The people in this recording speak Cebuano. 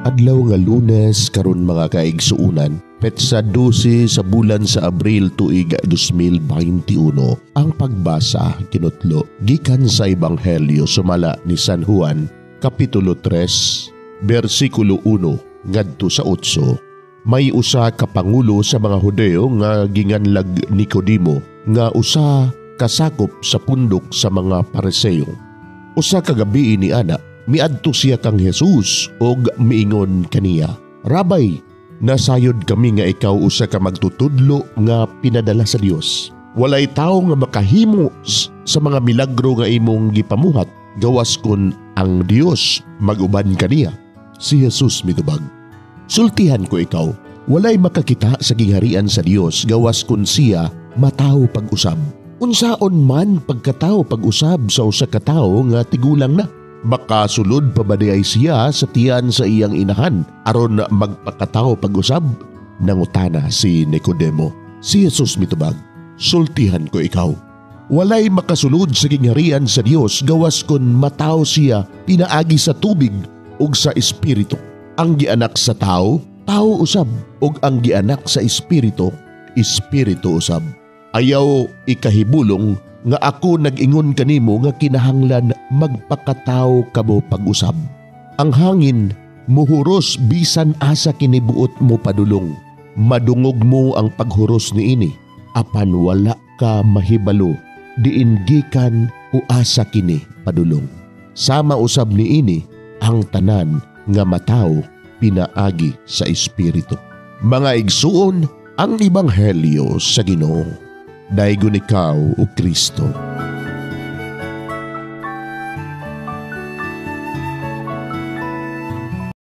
Adlaw nga Lunes karon, mga kaigsuunan, petsa 12 sa bulan sa Abril, tuig 2021. Ang pagbasa kinutlo gikan sa Ebanghelyo sumala ni San Juan, kapitulo 3, bersikulo 1 ngadto sa 8. May usa ka pangulo sa mga Hudeo nga ginganlag Nicodemo, nga usa kasakop sa pundok sa mga Pariseo. Usa ka gabii ni ana, miadto siya kang Jesus og miingon kaniya, "Rabbi, nasayod kami nga ikaw usa ka magtutudlo nga pinadala sa Dios. Walay tawo nga makahimo sa mga milagro nga imong gipamuhat gawas kun ang Dios maguban kaniya." Si Jesus mitubag, "Sultihan ko ikaw, walay makakita sa gingharian sa Dios gawas kun siya matawo pag-usab." "Unsaon man pagkatawo pag-usab sa usa ka tawo nga tigulang na? Makasulod pa ba diay siya sa tiyan sa iyang inahan aron magpakatawo pag-usab?" nangutana si Nicodemo. Si Jesus mitubag, "Sultihan ko ikaw, walay makasulod sa gingharian sa Dios gawas kun matawo siya pinaagi sa tubig ug sa Espiritu. Ang gianak sa tao, tao usab, ug ang gianak sa Espiritu, espiritu usab. Ayaw ikahibulong nga ako nag-ingon kanimo nga kinahanglan magpakatawo kamo pag-usab. Ang hangin muhuros bisan asa kini buot mo padulong. Madungog mo ang paghuros niini, apan wala ka mahibalo diin gikan o asa kini padulong. Sama usab niini ang tanan nga matawo pinaagi sa Espiritu." Mga igsuon, ang Ebanghelyo sa Ginoo. Daygon ikaw, o Kristo.